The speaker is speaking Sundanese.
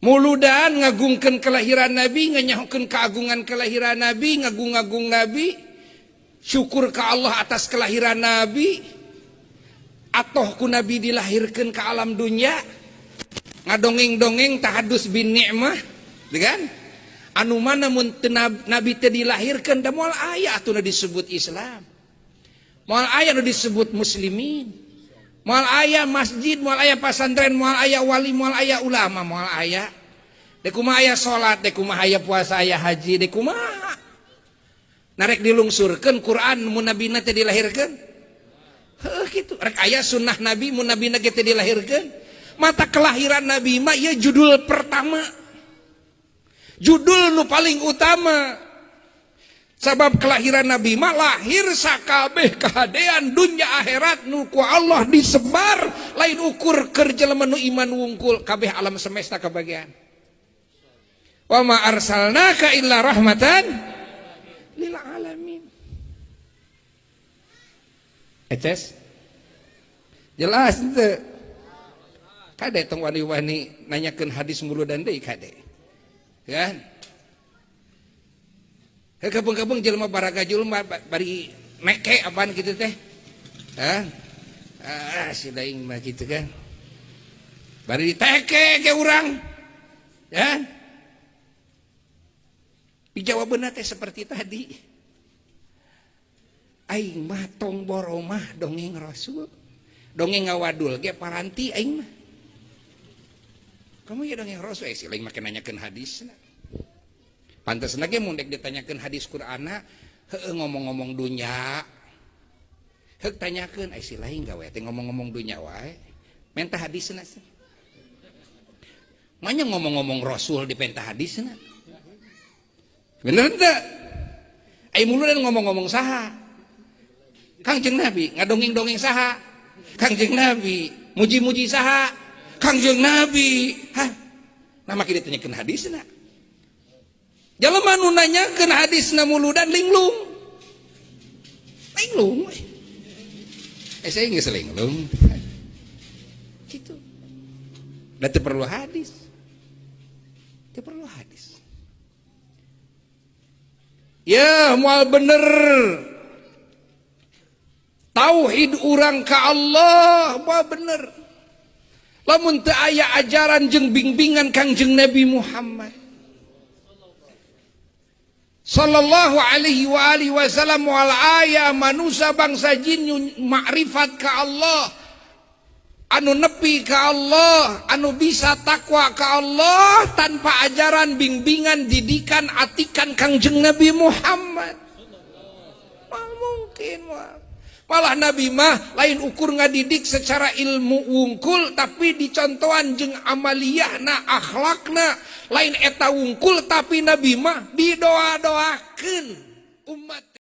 Muludan ngagungkeun kelahiran Nabi, nganyahokeun keagungan kelahiran Nabi, ngagung-agung Nabi, syukur ke Allah atas kelahiran Nabi, atoh ku Nabi dilahirkan ke alam dunia, ngadongeng-dongeng tahaddus bin ni'mah, kan? Anu mana mun Nabi teu dilahirkan da moal aya atuh nu disebut Islam. Moal aya nu disebut muslimin. Moal aya masjid, moal aya pasantren, moal aya wali, moal aya ulama, moal aya. Dek kumaha aya salat, dek kumaha aya puasa, aya haji, dek kumaha. Narek dilungsurkeun Quran mun nabina teh dilahirkeun. Heuh kitu. Rek aya sunnah Nabi mun nabina ge teh dilahirkeun. Mata kelahiran Nabi mah ieu judul pertama. Judul nu paling utama. Sabab kelahiran Nabi mah lahir sakabeh kahadean dunya akhirat nu ku Allah disebar, lain ukur keur jelema nu iman wungkul, kabeh alam semesta kebagian. Wa ma arsalnaka illa rahmatan lil alamin. Eces? Jelas henteu? Kade tong wani-wani nanyakeun hadis muludan deui kade. Kan? Kabeung-kabeung jelema baragajul mah bari meke apaan gitu teh. Hah? Ah, si daing mah gitu kan. Bari diteke ke urang. Ya. Dijawabeunna teh seperti tadi. Aing mah tong boromah dongeng Rasul. Dongeng ngawadul ge paranti aing mah. Kamu ya dongeng Rasul, eh si lain make nanyakeun hadisna. Pantes lagi mun dek ditanyakeun hadis Qur'ana, heueuh ngomong-ngomong dunya. Heuk tanyakeun, ai si lain gawe teh ngomong-ngomong dunya wae. Menta hadisna sih. Manya ngomong-ngomong Rasul dipenta hadisna. Bener teu? Ai muludan ngomong-ngomong saha? Kangjeng Nabi, ngadongeng-dongeng saha? Kangjeng Nabi, muji-muji saha? Kangjeng Nabi. Hah? Nah make ditanyakeun hadisna. Jelema nu nanyakeun hadisna muludan linglung. Linglung. Eh saya geus linglung. Gitu. Da teu perlu hadis. Teu perlu hadis. Ya, moal bener. Tauhid urang ka Allah moal bener. Lamun teu aya ajaran jeung bimbingan Kangjeng Nabi Muhammad sallallahu alaihi wa alihi wasallam, moal aya manusia bangsa jin makrifat ka Allah, anu nepi ka Allah, anu bisa takwa ka Allah tanpa ajaran, bimbingan, didikan, atikan Kangjeng Nabi Muhammad. Moal mungkin, moal. Malah Nabi mah lain ukur ngadidik secara ilmu wungkul, tapi dicontohan jeung amaliyahna, akhlakna. Lain eta wungkul, tapi Nabi mah didoa-doakeun umat.